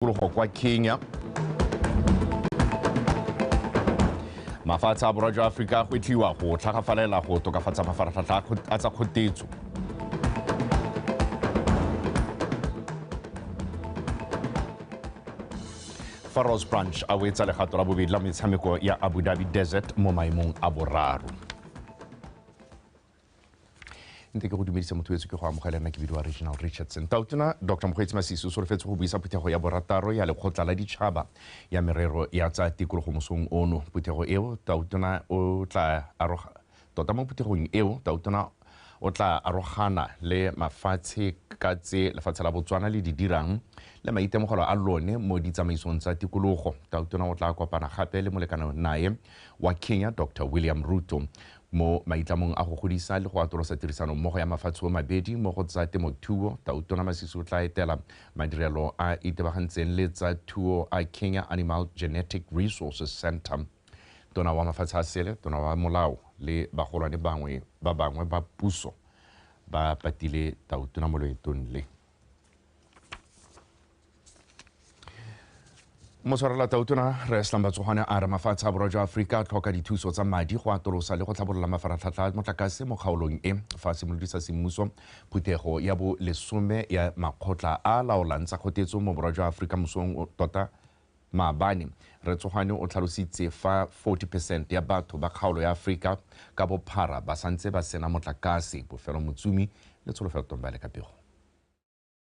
Tikologo kwa Kenya. Mafatshe a borwa jwa Aforika go etliwa go tlhagafalela go tokafatsa mafaratlhatlha a tsa kgotetso. Faros Branch a wetsa legato la bobedi la metshameko ya Abu Dhabi Desert mo maemong a boraro. Nte ke go dumedisa motho wetso, ke go amogela nna ke bidiwa Regional Richardson. Tautona Dr Mokgweetsi Masisi o solofetse go buisa phuthego ya borataro ya lekgotla la ditšhaba ya merero ya tsa tikologo mosong ono. Phuthego eo tautona o tla aroga tota mo phuthegong eo tautona o tla arogana le mafatshe ka tse lefatshe la Botswana le di dirang le maitemogelo a lone mo ditsamaisong tsa tikologo. Tautona o tla kopana gape le molekane nae wa Kenya Dr William Ruto mo maitlamong a go godisa le go atolosa tirisano mmogo ya mafatshe o mabedi mo go tsa temothuo. Tautona Masisi o tla etela madirelo a itebagantseng le tsa thuo a Kenya Animal Genetic Resources Center. Tona wa mafatshe a sele, tona wa molao le bagolwane bangwe ba bangwe ba puso ba patile tautona mo loetong le. Motshwarela tautona re Slamba Tsogwane a re mafatshe a borwa jwa Aforika a tlhoka dithuso tsa madi go atolosa le go tlhabolola mafaratlhatlha a motlakase mo kgaolong e. Fa simolodisa semmuso phuthego ya bo lesome ya makgotla a laolang tsa kgotetso mo borwa jwa Aforika mosong tota maabane, re Tsogwane o tlhalositse fa 40% ya batho ba kgaolo ya Aforika ka bophara ba santse ba sena motlakase. Bofelo Motsumi le Tsholofelo Tombale ka pego.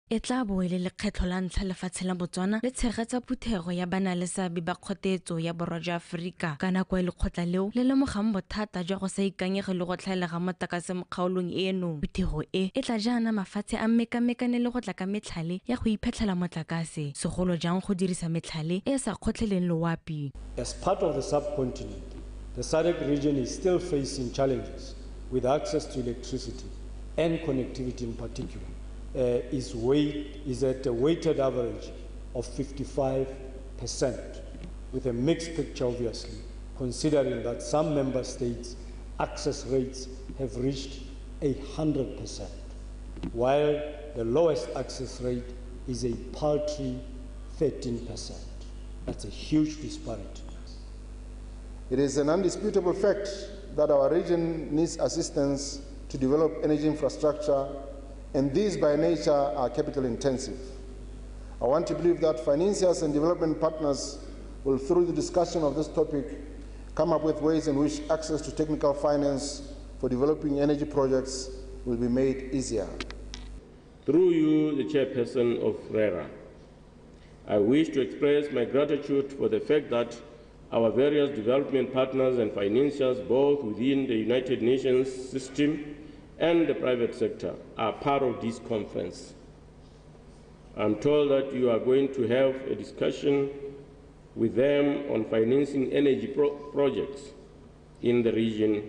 E tla bo e le lekgetlho la ntlha lefatshe la Botswana le tshegetsa phuthego ya banaleseabe ba kgotetso ya borwa jwa Aforika ka nako e lekgotla leo le lemogang bothata jwa go sa ikanyege le go tlhaela ga motlakase mo kgaolong eno. Phuthego e e tla jaana mafatshe a mekamekane le go tla ka metlhale ya go iphetlhela motlakase, segolo jang go dirisa metlhale e e sa kgotlheleng loapi. As part of the subcontinent, the SADC region is still facing challenges with access to electricity and connectivity in particular. Is at a weighted average of 55%, with a mixed picture obviously, considering that some member states' access rates have reached 100%, while the lowest access rate is a paltry 13%. That's a huge disparity. It is an undisputable fact that our region needs assistance to develop energy infrastructure, and these by nature are capital intensive. I want to believe that financiers and development partners will, through the discussion of this topic, come up with ways in which access to technical finance for developing energy projects will be made easier. Through you, the chairperson of RERA, I wish to express my gratitude for the fact that our various development partners and financiers, both within the United Nations system and the private sector, are part of this conference. I'm told that you are going to have a discussion with them on financing energy projects in the region,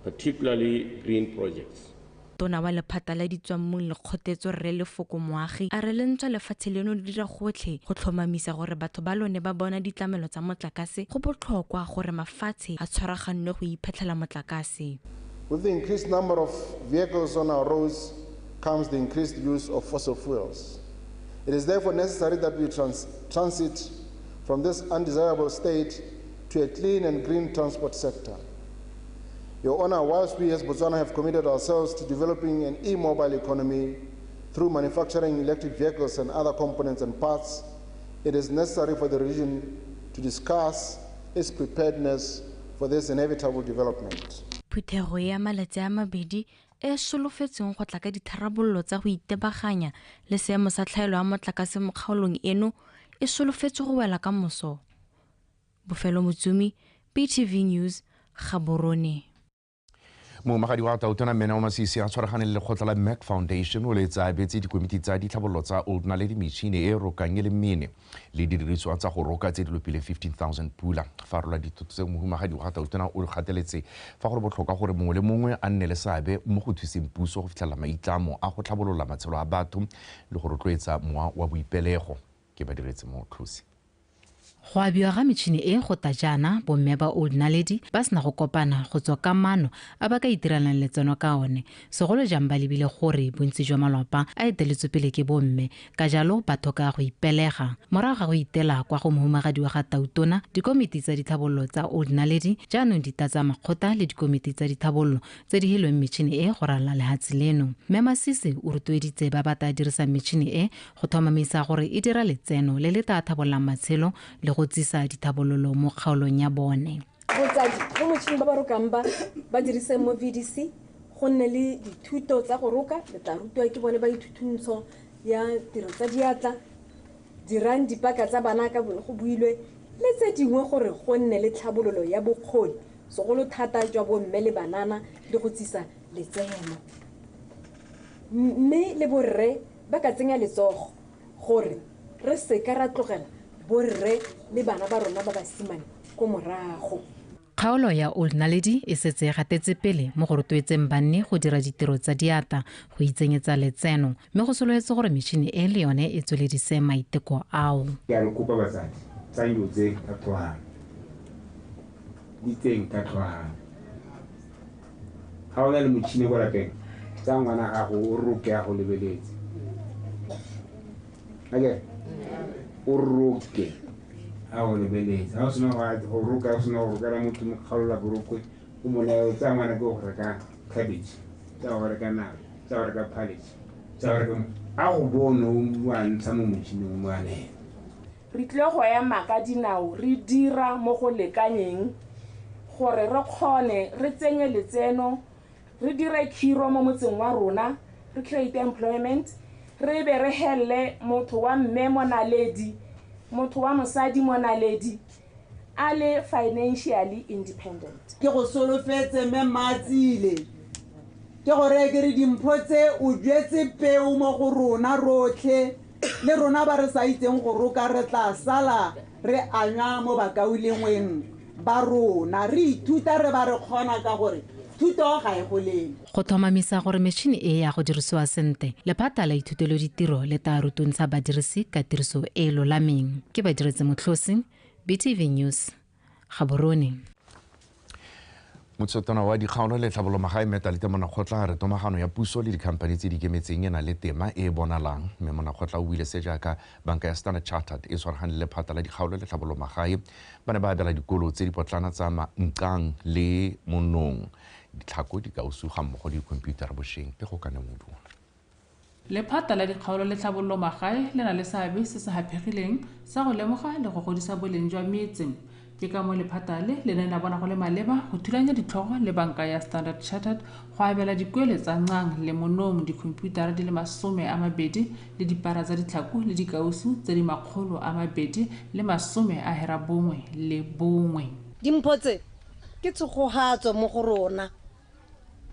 particularly green projects. Tona wa lephata la ditswammung le kgotetso Rre Lefoko Moagi a re le ntswa lefatshe leno le dira gotlhe go tlhomamisa gore batho ba lone ba bona ditlamelo tsa motlakase, go botlhokwa gore mafatshe a tshwaraganne go iphetlhela motlakase. With the increased number of vehicles on our roads comes the increased use of fossil fuels. It is therefore necessary that we transit from this undesirable state to a clean and green transport sector. Your Honor, whilst we as Botswana have committed ourselves to developing an e-mobile economy through manufacturing electric vehicles and other components and parts, it is necessary for the region to discuss its preparedness for this inevitable development. Phuthego ya malatsi a mabedi e solofetsweng go tla ka ditharabololo tsa go itebaganya le seemo sa tlhaelo ya motlakase mo kgaolong eno e solofetswe go wela ka moso. Bofelo Motsumi, BTV News, Gaborone. Mohumagadi wa Tautona Mmene wa Masisi a tshwaragane le lekgotla la Merck Foundation o letsa abetse dikomiti tsa ditlhabololo tsa Old Naledi metšhini e rokang e le mene le didiriswa tsa go roka tse di lopileng 15,000 pula. Fa rola dithoto tse, mohumagadi wa Tautona o gateletse fa go le botlhokwa gore mongwe le mongwe a nne le seabe mo go thuseng puso go fitlhelela maitlamo a go tlhabolola matshelo a batho le go rotloetsa mowa wa boipelego. Ke ba diretse mo tlhosi. Go abiwa ga metšhini e go ta jaana bomme ba Old Naledi ba sena go kopana go tswa ka maano a ba ka itirelang letseno ka one, segolo jang ba lebile gore bontsi jwa malapa a eteletswe pele ke bomme, ka jalo ba tlhoka go ipelega. Morago ga go itela kwa go mohumagadi wa ga Tautona, dikomiti tsa ditlhabololo tsa Old Naledi jaanong di tlatsa makgotla le dikomiti tsa ditlhabololo tse di hilweng metšhini e go ralala lehatshe leno. Mme Masisi o rotloeditse ba ba tla dirisang metšhini e go tlhomamisa gore e dira letseno le le tla thabollang matshelo le go tsisa dithabololo mo kgaolong ya bone. Botsadi mo motšhini ba ba rokang ba ba diriseng mo VDC go nne le dithuto tsa go roka, le tla rutiwa ke bone ba ithuthuntso ya tiro tsa diatla, dirang dipaka tsa bana ka go builwe le tse dingwe gore go nne le tlhabololo ya bokgoni segolo thata jwa bomme le banana le go tsisa letseno. Mme le borre ba ka tsenya letsogo gore re seka ra tlogela borre le bana ba rona ba basimane ko morago. Kgaolo ya Old Naledi e setse e gatetse pele mo go rotloetseng banni go dira ditiro tsa diatla go itsenyetsa letseno, mme go solofetse gore metšhini e le yone e tsweledise maiteko ao. Ke a le kopa batsadi, tsayang dilo tse ka tlhogano, di tseng ka tlhogano. Ga o na le motšhini ko lapeng, tsaya ngwana gago o roke a go lebeletse. Akere? O roke a go lebeletse. Ga o sena go roka, o sena go rokela motho mo kgaolola borokwe, o mo naya, tsaya ngwana ke go reka cabbage, tsaya go reka nalo, tsaya go reka pallet, tsaya go reka a go bone o a ntsha mo motšhining o mo a nela. Re tlile go ema ka dinao re dira mo go lekanyeng gore re kgone re tsenye letseno, re dire khiro mo motseng wa rona, re create employment, re be re helle motho wa mme mo Naledi, motho wa mosadi mo Naledi a le financially independent. Ke go solofetse mme Mmatsile, ke gore ke re dimpho tse o jetse peo mo go rona rotlhe, le rona ba re sa itseng go roka re tla sala re anywa mo bakaulengweng ba rona, re ithuta re ba re kgona ka gore thuto ga e golele. Go tlhomamisa gore metšhini e ya go dirisiwa sentle, lephata la ithutelo ditiro le tla rutuntsha badirisi ka tiriso e e lolameng. Ke Badiretse Motlhosi, BTV News, Gaborone. Motsotona wa dikgaolo le tlhabololo magae Mme Talita Monakgotla a re tomagano ya puso le dikhamphani tse di ikemetseng e na le tema e e bonalang, mme Monakgotla o buile se jaaka banka ya Standard Chartered e tshwaragane le lephata la dikgaolo le tlhabololo magae ba ne ba abela dikolo tse dipotlana tsa Nkang le Monong ditlhako, dikausu ga mmogo le dikhomputara bošweng. Pego ka Nemodua. Lephata la dikgaolo le tlhabololo magae le na le seabe se se haphegileng sa go lemoga le go godisa boleng jwa metse. Ke ka mo lephata le le neng la bona go le maleba go thulanya ditlhogo le banka ya Standard Chartered go abela dikuelo tsa Nqang le Monong dikhomputara di le 20 le dipara tsa ditlhako le dikausu tse di 291. Dimpho tse ke tshegogatso mo go rona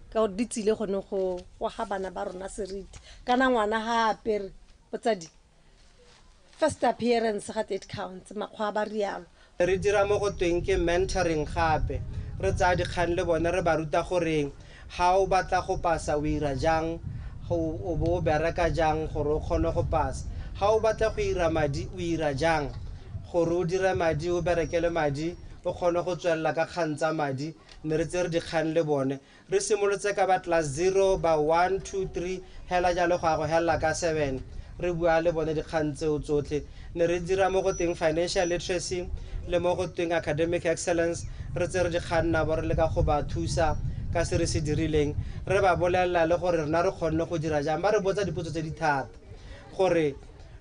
ka gore di tsile gone go ga bana ba rona seriti, kana ngwana ga apere botsadi first appearance ga it counts, makgwa ba rialo. Re dira mo go tweng ke mentoring gape, re tsaya dikgang le bone re ba ruta goreng ga o batla go pasa o ira jang, o bo o bereka jang gore o kgone go pasa, ga o batla go ira madi o ira jang gore o dire madi o berekele madi o kgone go tswelela ka kgang tsa madi. Ne re tsere dikgang le bone, re simolotse ka ba class 0 ba 1 2 3 hela jalo go ya go hela ka 7, re bua le bone dikgang tseo tsotlhe. Ne re dira mo go teng financial literacy le mo go teng academic excellence, re tsere dikgang nabo re leka go ba thusa ka se re se dirileng, re ba bolelela le gore rena re kgonne go dira jang. Ba re botsa dipotso tse di thata gore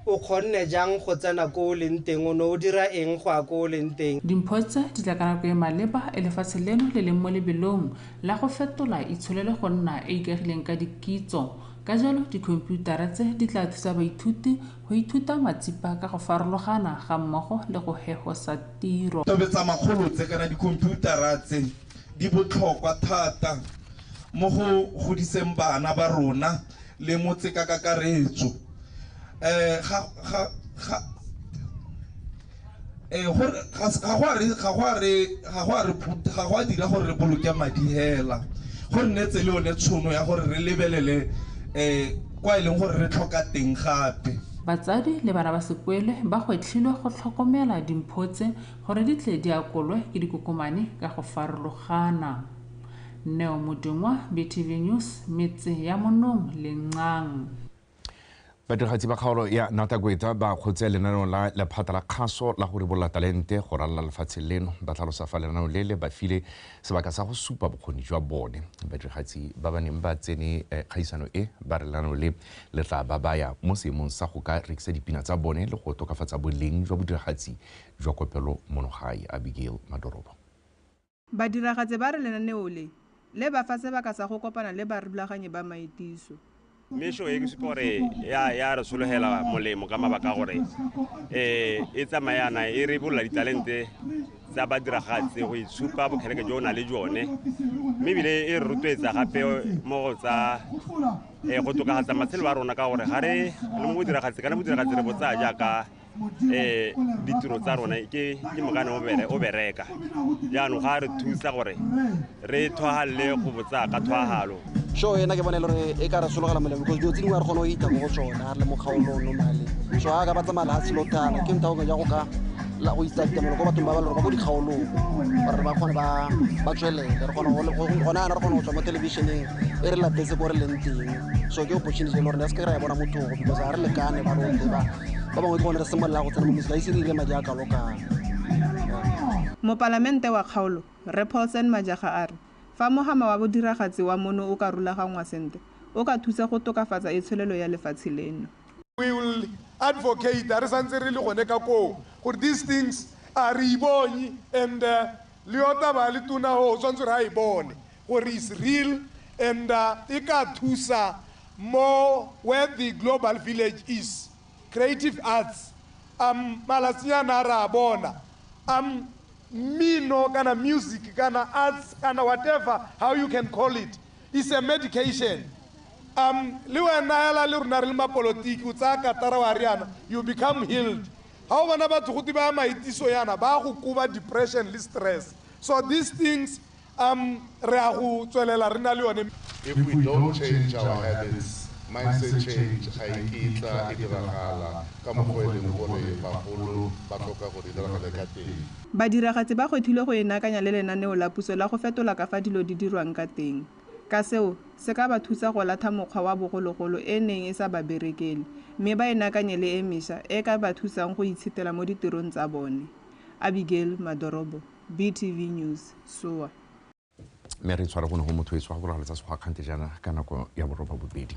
o kgonne jang go tsena ko o leng teng, o ne o dira eng go ya ko o leng teng. Dimpho tse di tla ka nako e maleba e lefatshe leno le leng mo lebelong la go fetola itsholelo go nna e ikaegileng ka dikitso. Ka jalo dikhomputara tse di tla thusa baithuti go ithuta matsipa ka go farologana ga mmogo le go hegosa tiro. Tobetsa makgolo tse kana dikhomputara tse di botlhokwa thata mo go godiseng bana ba rona le motse ka kakaretso. Ga go a dira gore re boloke madi hela, go nnetse le yone tšhono ya gore re lebelele kwa e leng gore re tlhoka teng gape. Batsadi le bana ba sekwele ba gwetlhilwe go tlhokomela dimpho tse gore di tle di akolwe ke dikokomane ka go farologana. Neo Modungwa, BTV News, metse ya Monong le Nqang. Badiragatsi ba kgaolo ya Natakweta ba kgotse lenaneo la lephata la kgaso la go ribolola talente go ralala lefatshe leno. Ba tlhalosa fa lenaneo le le ba file sebaka sa go supa bokgoni jwa bone. Badiragatsi ba ba neng ba tsene kgaisano e ba re lenaneo le le tla ba baya mo seemong sa go ka rekisa dipina tsa bone le go tokafatsa boleng jwa bodiragatsi jwa kopelo mono gae. Abigail Madorobo. Badiragatsi ba re lenaneo le le ba fa sebaka sa go kopana le barulaganyi ba maitiso. Mme show e ke supa gore ya re sologela molemo ka mabaka a gore e tsamayana e re bolola ditalente tsa badiragatsi go itshupa bokgeleke jo o na le jone, mme ebile e re rotloetsa gape mo go tsa go tokafatsa matshelo a rona ka gore ga re le mo bodiragatsi kana bodiragatsi re bo tsaya jaaka ditiro tsa rona ke mokane o bereka. Jaanong ga re thusa gore re thwagalele go botsa ka thwagalo. Show ena ke bona e le gore e ka re sologela molemo because dilo tse dingwe ga re kgone go itha mo go tsona re le mo kgaolong normally. So ga ka ba tsamaya lehatshe lo thana ke ntho ya go ka la go itsa ditamelo ko bathong ba ba le gore ba ko dikgaolong gore ba kgone ba tswelele re kgone gona yana re kgone go tswa mo television-eng e re latetse ko re leng teng. So ke opportunity e le gore ne se ke ra e bona mothogo because ga re lekane ba rotlhe ba bangwe ke gone re simolola go tsena mo music ga ise re dire madi a kalo-kalo. Mopalamente wa kgaolo Rre Paulsen Majaga a re fa mogama wa bodiragatsi wa mono o ka rulaganngwa sentle o ka thusa go tokafatsa itsholelo ya lefatshe leno. We will advocate re santse re le gone ka koo gore these things a re ibonye and le yota ba le tona ho tshwanetse re a e bone gore is real and e ka thusa mo where the global village is. Creative arts malatsinyana ra bona mmino kana music kana arts kana whatever how you can call it is a medication. Le wena hela le rona re le mapolotiki o tsaya katara wa riana you become healed. Ha o bona batho go ba maitiso yana ba go koba depression le stress. So these things re a go tswelela re na le yone. If we don't change our habits, mindset change ga e kitla e diragala ka mokgwa e leng gore bagolo ba tlhoka gore e diragale ka teng. Badiragatsi ba gwetlhilwe go inaakanya le lenaneo la puso la go fetola ka fa dilo di dirwang ka teng. Ka seo se ka ba thusa go latha mokgwa wa bogologolo e neng e sa ba berekele, mme ba inaakanye le e mešwa e ka ba thusang go itshetela mo ditirong tsa bone. Abigail Madorobo, BTV News, Soa. Mme re tshwara gone go motho e tswa go tsa sekgwa kgante jaana ka nako ya 8:30.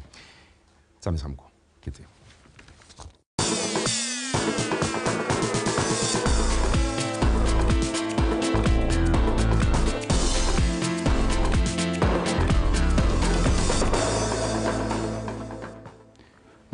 Tsa metshameko ke tseo.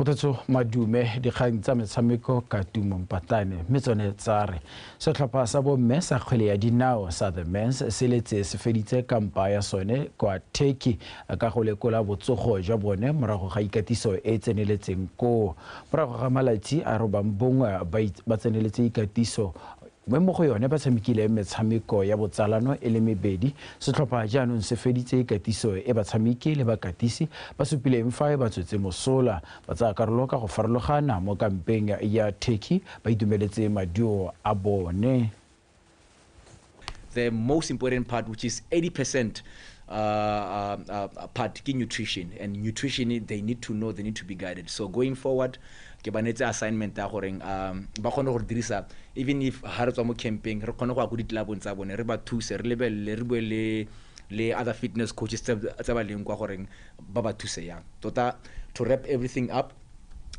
Motho madume dikgang tsa metshameko ka Tumo Mpatane mme tsone tsa re setlhopha sa bomme sa kgwele ya dinao sa The Mens se letse se feditse kampa ya sone kwa Turkey ka go lekola botsogo jwa bone morago ga ikatiso e tseneletseng koo. Morago ga malatsi a 91 ba tseneletse ikatiso mme mo go yone ba tshamekile metshameko ya botsalano e le mebedi. Setlhopha jaanong se feditse ikatiso e batshameki le bakatisi ba supileng fa e ba tswetse mosola. Ba tsaya karolo ka go farologana mo kampeng ya Turkey ba itumeletse maduo a bone. The most important part, which is 80% part ke nutrition, and nutrition they need to know, they need to be guided. So going forward, ke ba neetse assignment ya goreng ba kgone go dirisa even if ha re tswa mo camping re kgone go ya ko ditlelapong tsa bone re ba thuse re lebelele re bue le other fitness coaches tsa ba leng kwa goreng ba ba thuse yang. Tota to wrap everything up,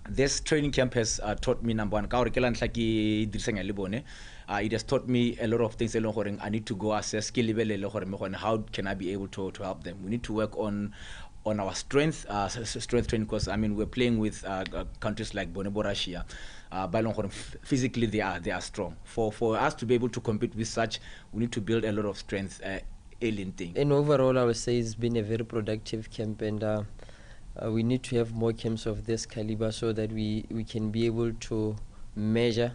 this training camp has taught me number one ka gore ke la ntlha ke dirisanya le bone. It has taught me a lot of things e leng goreng I need to go assess ke lebelele gore me gone how can I be able to help them. We need to work on our strength strength training, because I mean we're playing with countries like Bonebo, Russia, physically they are strong. For us to be able to compete with such, we need to build a lot of strength. And overall, I would say it's been a very productive camp, and we need to have more camps of this caliber so that we can be able to measure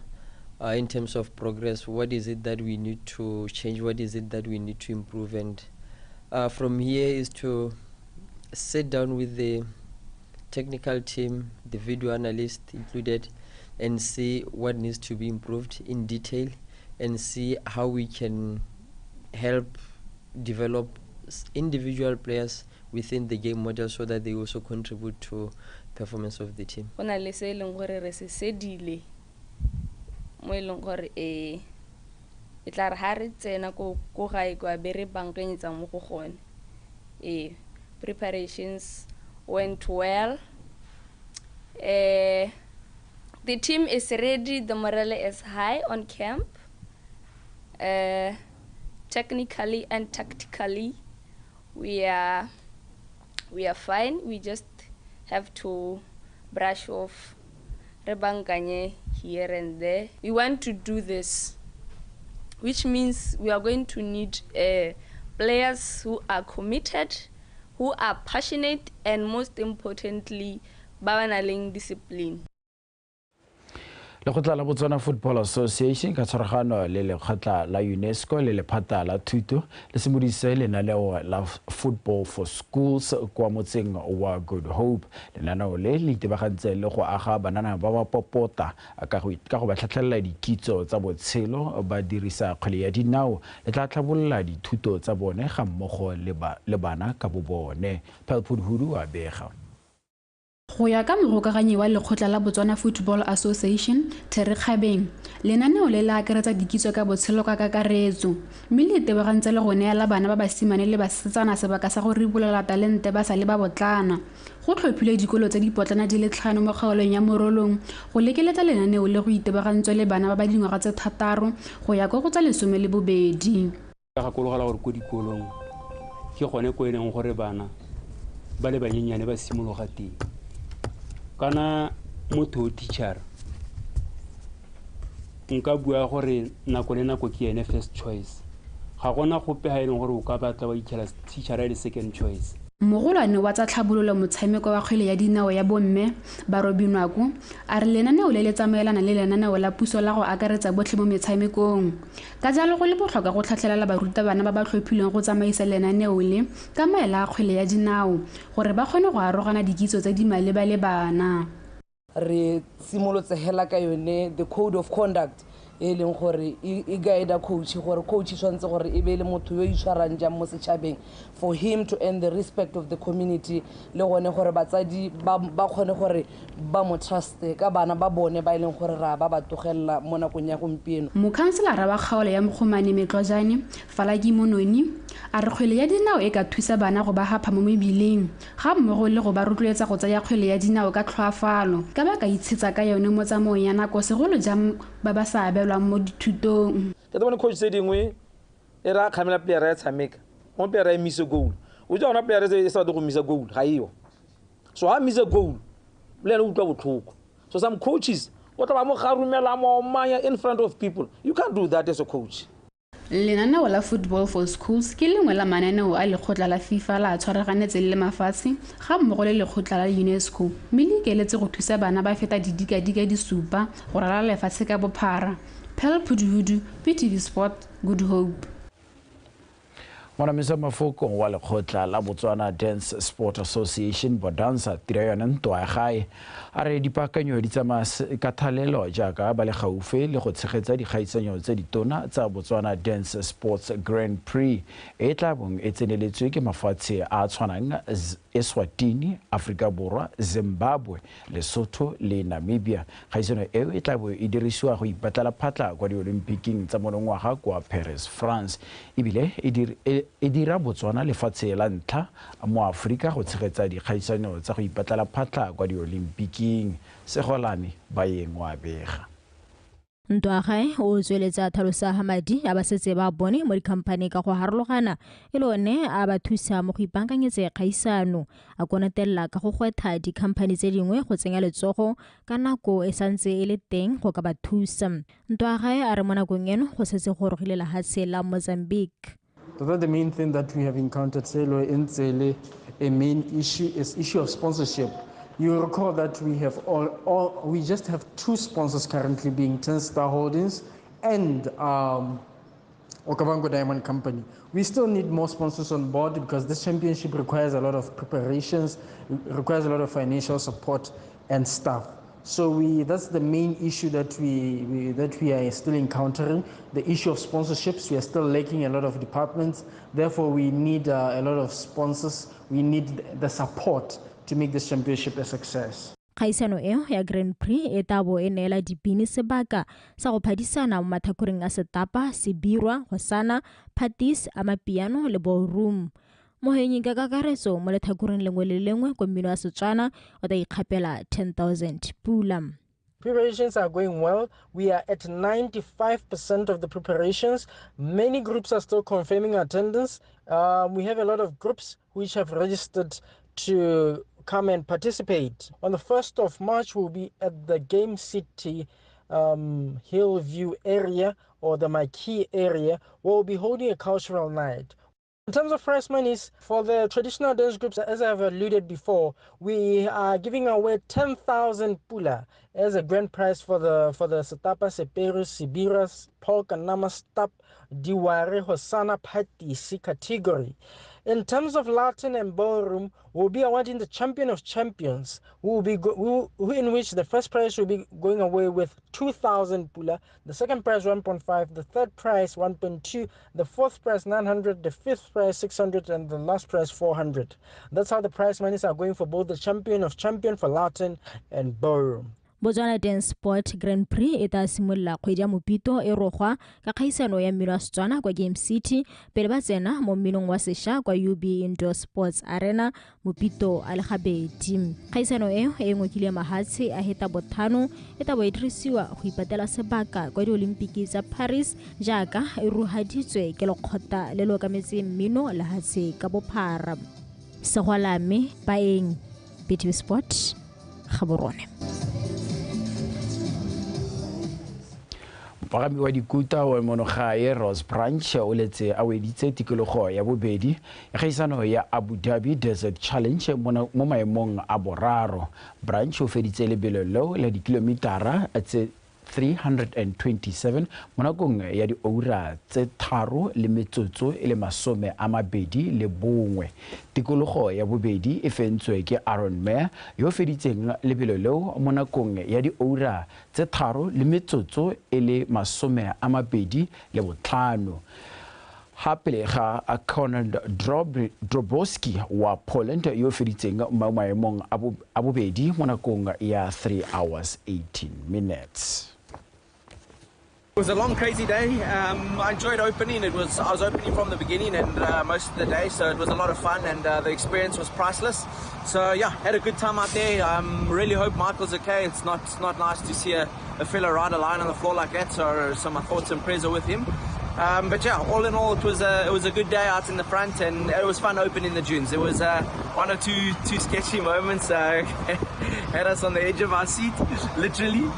in terms of progress, what is it that we need to change, what is it that we need to improve. And from here is to sit down with the technical team, the video analyst included, and see what needs to be improved in detail and see how we can help develop individual players within the game model so that they also contribute to performance of the team. Go na le se e leng gore re se sedile mo e leng gore e tla re ha re tsena ko gae kwa be re bankanyetsa mo go gone. Preparations went well. The team is ready, the morale is high on camp. Technically and tactically, we are fine. We just have to brush off rebankanye here and there. We want to do this, which means we are going to need players who are committed, who are passionate, and most importantly, ba ba nang le discipline. Lekgotla la Botswana Football Association ka tshwaragano le lekgotla la UNESCO le lephata la thuto le simolodise lenaneo la Football for Schools kwa motseng wa Good Hope. Lenaneo le le itebagantse le go aga banana ba ba popota ka go ba tlhatlhelela dikitso tsa botshelo ba dirisa kgwele ya dinao le tla tlhabolola dithuto tsa bone ga mmogo le bana ka bo bone. Pelpud Hudu a bega. Go ya ka mogokaganyi wa lekgotla la Botswana Football Association, Terry Kgabeng, lenaneo le le akaretsa dikitso ka botshelo ka kakaretso, mme le itebagantse le go neela bana ba basimane le basetsana sebaka sa go ribolola talente ba sa le ba botlana. Go tlhophilwe dikolo tse dipotlana di le 5 mo kgaolong ya Morolong go lekeletsa lenaneo le go itebagantswe le bana ba ba dingwaga tse 6 go ya kwa go tsa 12. Ka gakologela gore ko dikolong ke gone ko e leng gore bana ba le banyenyane ba simologa teng. Kana motho o teacher nka bua gore nako le nako ke ene first choice, ga gona gope ga e leng gore o ka batla wa itlhela teacher e le second choice. Mogolwane wa tsa tlhabololo motshameko wa kgwele ya dinao ya bomme Barobi Nwako a re lenaneo le le tsamaelana le lenaneo la puso la go akaretsa botlhe mo metshamekong. Ka jalo go le botlhokwa go tlhatlhelela barutabana ba ba tlhophilweng go tsamaisa lenaneo le ka maela a kgwele ya dinao gore ba kgone go arogana dikitso tse di maleba le bana. Re simolotse hela ka yone the code of conduct e leng gore e guide coach gore coach tshwantse gore e be le motho yo itshwarang jang mo setšhabeng for him to earn the respect of the community le gone gore batsadi ba kgone gore ba mo trust ka bana ba bone ba e leng gore ra ba tlogelela mo nakong ya gompieno. Mokhanselara wa kgaolo ya Mogomane Metlojane Falaki Mononi a re kgwele ya dinao e ka thusa bana go ba hapha mo mebileng ga mmogo le go ba rotloetsa go tsaya kgwele ya dinao ka tlhoafalo ka ba ka itshetsa ka yone mo tsamaong ya nako segolo jang ba ba sa abelwang mo dithutong. Ke bone coach tse dingwe e ra kgamela player ya tshameka mo player ya mise goal o ja ona player e sa go misa goal ga eo, so ha mise goal le ene o utlwa botlhoko. So some coaches o tla ba mo garumela mo manya in front of people. You can't do that as a coach. Lenaneo la Football for Schools ke lengwe la mananeo a lekgotla la FIFA la tshwaraganetse le mafatshe ga mmogo le lekgotla la UNESCO mme le ikeletse go thusa bana ba feta didikadika di 7 go ralala lefatshe ka bophara. Pearl Phuduhudu, PTV Sport, Good Hope. Monamisa Mafoko wa lekgotla la Botswana Dance Sport Association Bodansa tiro yone ntwa ya gae a re dipaakanyo di tsamaya ka thalelo jaaka ba le gaufi le go tshegetsa dikgaisanyo tse ditona tsa Botswana Dance Sports Grand Prix e tla bong e tseneletswe ke mafatshe a tshwanang Eswatini, Afrika Borwa, Zimbabwe, Lesotho le Namibia. Kgaisano eo e tla bo e dirisiwa go ipatlela phatla kwa di-Olympiking tsa monongwaga kwa Paris, France, ebile e dira Botswana lefatshe la ntlha mo Aforika go tshegetsa dikgaisano tsa go ipatlela phatla kwa di-Olympiking. Segolane Baeng wa bega. Ntwagae o tsweletsa tlhalosa ha madi a ba setse ba bone mo dikhamphane ka go harologana e le one a ba thusa mo go ipaakanyetse kgaisano. A konatella ka go gwetha dikhamphane tse dingwe go tsenya letsogo ka nako e santse e le teng go ka ba thusa. Ntwagae a re mo nakong eno go setse go rogile lehatshe la Mozambique. The main thing that we have encountered, Selo Ntsele, a main issue is issue of sponsorship. You recall that we have we just have 2 sponsors currently, being 10 Star Holdings and Okavango Diamond Company. We still need more sponsors on board because this championship requires a lot of preparations, requires a lot of financial support and staff. So that's the main issue that we are still encountering, the issue of sponsorships. We are still lacking a lot of departments. Therefore, we need a lot of sponsors. We need the support to make this championship a success. Kgaisano eo ya Grand Prix e tabo e neela dibini sebaka sa go phadisana mo mathakoreng a setapa, sebirwa, hosana, phatis, amapiano le ballroom. Mohenyi ka kakaretso mo lethakoreng lengwe le lengwe kwa mmino wa Setswana o tla ikgapela 10,000 pula. Preparations are going well. We are at 95% of the preparations. Many groups are still confirming attendance. We have a lot of groups which have registered to come and participate. On the 1st of March, we'll be at the Game City Hillview area or the Marquee area. We'll be holding a cultural night. In terms of prize monies, for the traditional dance groups, as I have alluded before, we are giving away 10,000 pula as a grand prize for the Setapa, Seperu, Sibiras, Polka, Namastap, Diware, Hosanna, Patisi category. In terms of Latin and ballroom, we'll be awarding the champion of champions, in which the first prize will be going away with 2,000 pula, the second prize 1.5, the third prize 1.2, the fourth prize 900, the fifth prize 600, and the last prize 400. That's how the prize monies are going for both the champion of champion for Latin and ballroom. Botswana Dance Sport Grand Prix e tla simolola kgwedi ya Mopito e rogwa ka kgaisano ya mmino wa Setswana kwa Game City pele ba tsena mo mminong wa sešwa kwa UB Indoor Sports Arena Mopito a le gabedi. Kgaisano eo e ngokile mahatshe a heta bothano e tla bo e dirisiwa go ipatela sebaka kwa Diolimpiki tsa Paris jaaka e ruhaditswe ke lekgotla le le okametseng mmino lehatshe ka bophara. Segwalame Baeng, BTV Sport, Gaborone. Mopagami wa dikuta wa monogae Ross Branch o letse a weditse tikologo ya bobedi ya kgaisano ya Abu Dhabi Desert Challenge mo maemong a boraro. Branch o feditse lebelo leo la dikilomitara tse 327 mo nakong ya dioura tse 3 le metsotso e le 21. Tikologo ya bobedi e fentswe ke Aaron Mayer yo feditseng lebelo leo mo nakong ya dioura tse 3 le metsotso e le 25. Hape ga Conrad Droboski wa Poland yo feditseng mo maemong a bobedi mo nakong ya 3 hours 18 minutes. It was a long, crazy day. I enjoyed opening. I was opening from the beginning and most of the day, so it was a lot of fun, and the experience was priceless. So yeah, had a good time out there. Really hope Michael's okay. It's not nice to see a fellow rider lying on the floor like that. So my thoughts and prayers are with him. But yeah, all in all, it was a good day out in the front, and it was fun opening the dunes. There was one or two sketchy moments. Had us on the edge of our seat, literally.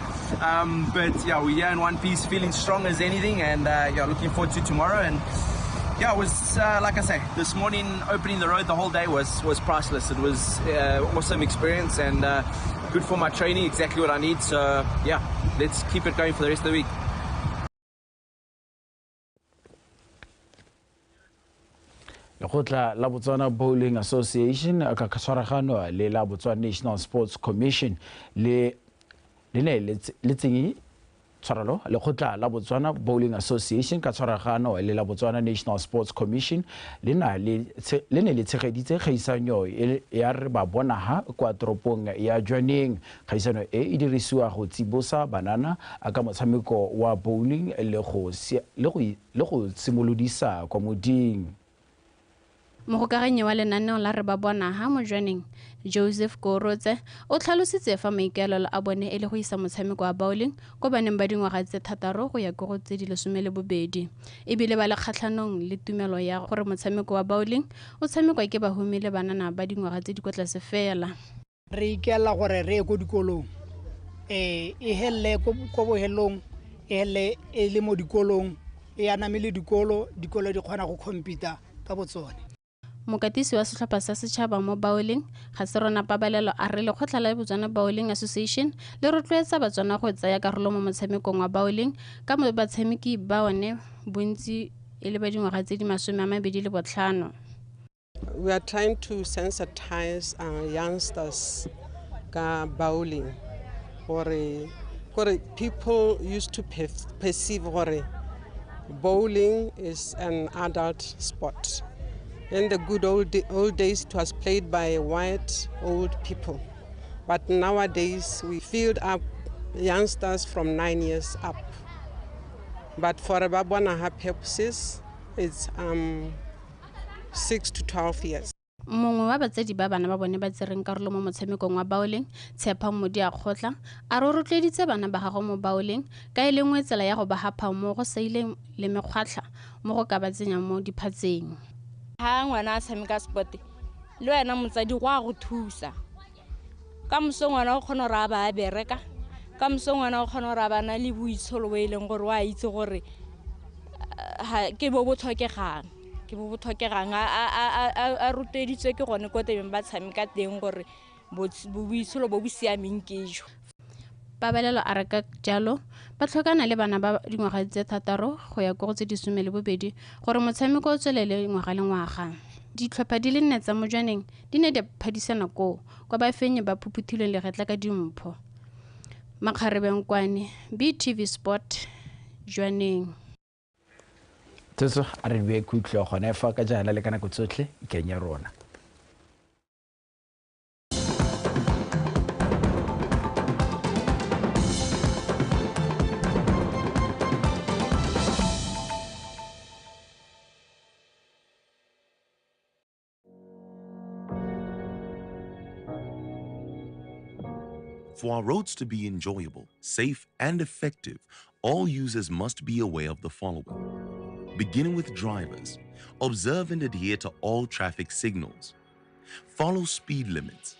But yeah, we're here in one piece, feeling strong as anything, and yeah, looking forward to tomorrow. And yeah, it was like I say, this morning opening the road the whole day was priceless. It was awesome experience and good for my training, exactly what I need. So yeah, let's keep it going for the rest of the week. Lekgotla la Botswana Bowling Association ka tshwaragano le la Botswana National Sports Commission le ne le tsenye tshwarelo. Lekgotla la Botswana Bowling Association ka tshwaragano le la Botswana National Sports Commission le ne le tshegeditse kgaisanyo ya re ba bona ha kwa toropong ya Jwaneng. Kgaisano e e dirisiwa go tsibosa banana ka motshameko wa bowling le go simolodisa kwa moding. Mogokaganyi wa lenaneo la re ba bona ha mo Jwaneng, Joseph Korotse, o tlhalositse fa maikaelelo a bone e le go isa motshameko wa bowling ko baneng ba dingwaga tse 6 go ya ko go tse di 12. Ebile ba le kgatlhanong le tumelo ya gore motshameko wa bowling o tshamekwa ke bahumi le banana ba dingwaga tse di kwa tlase fela. Re ikaelela gore re ye ko dikolong, e helele ko bohelong, e helele e le mo dikolong, e aname le dikolo, dikolo di kgona go compete ka botsone. Mokatisi wa setlhopha sa setšhaba mo bowling ga se rona pabalelo a re lekgotla la Botswana Bowling Association le rotloetsa Batswana go tsaya karolo mo motshamekong wa bowling ka mo batshameki ba one bontsi e le ba dingwaga tse di 25. We are trying to sensitize our youngsters ka bowling. Gore people used to perceive gore bowling is an adult sport. In the good old days, it was played by white old people. But nowadays, we field up youngsters from 9 years up. But for Rebabona purposes, it's 6 to 12 years. Mongwe wa batsadi ba bana ba bone ba tsereng karolo mo motshamekong wa bowling, Tshepang Modiakgotla, a re o rotloeditse bana ba gagwe mo bowling ka e le nngwe tsela ya go ba hapha mo go saileng le mekgwatlha mo go ka ba tsenyang mo diphatseng. Ha ngwana a tshameka sport le wena motsadi go a go thusa. Ka moso ngwana o kgona gore a ba a bereka, ka moso ngwana o kgona gore a ba na le boitsholo bo e leng gore o a itse gore ke bo bo tlhokegang. Ke bo tlhokegang a rotloeditswe ke gone ko teng ba tshameka teng gore boitsholo bo bo siameng ke jo. Pabalelo a re ka jalo ba tlhokana le bana ba dingwaga tse 6 go ya ko go tse 12 gore motshameko o tswelele ngwaga le ngwaga. Ditlhopha di le 4 tsa Mojwaneng di ne di phadisana koo kwa bafenyi ba phuphuthilweng legetla ka dimpho. Makgarebengkwane, BTV Sport, Jwaneng. Tsetso a re bue khutlo gone fa ka jaana le ka nako tsotlhe ikanya rona. For our roads to be enjoyable, safe, and effective, all users must be aware of the following. Beginning with drivers, observe and adhere to all traffic signals. Follow speed limits.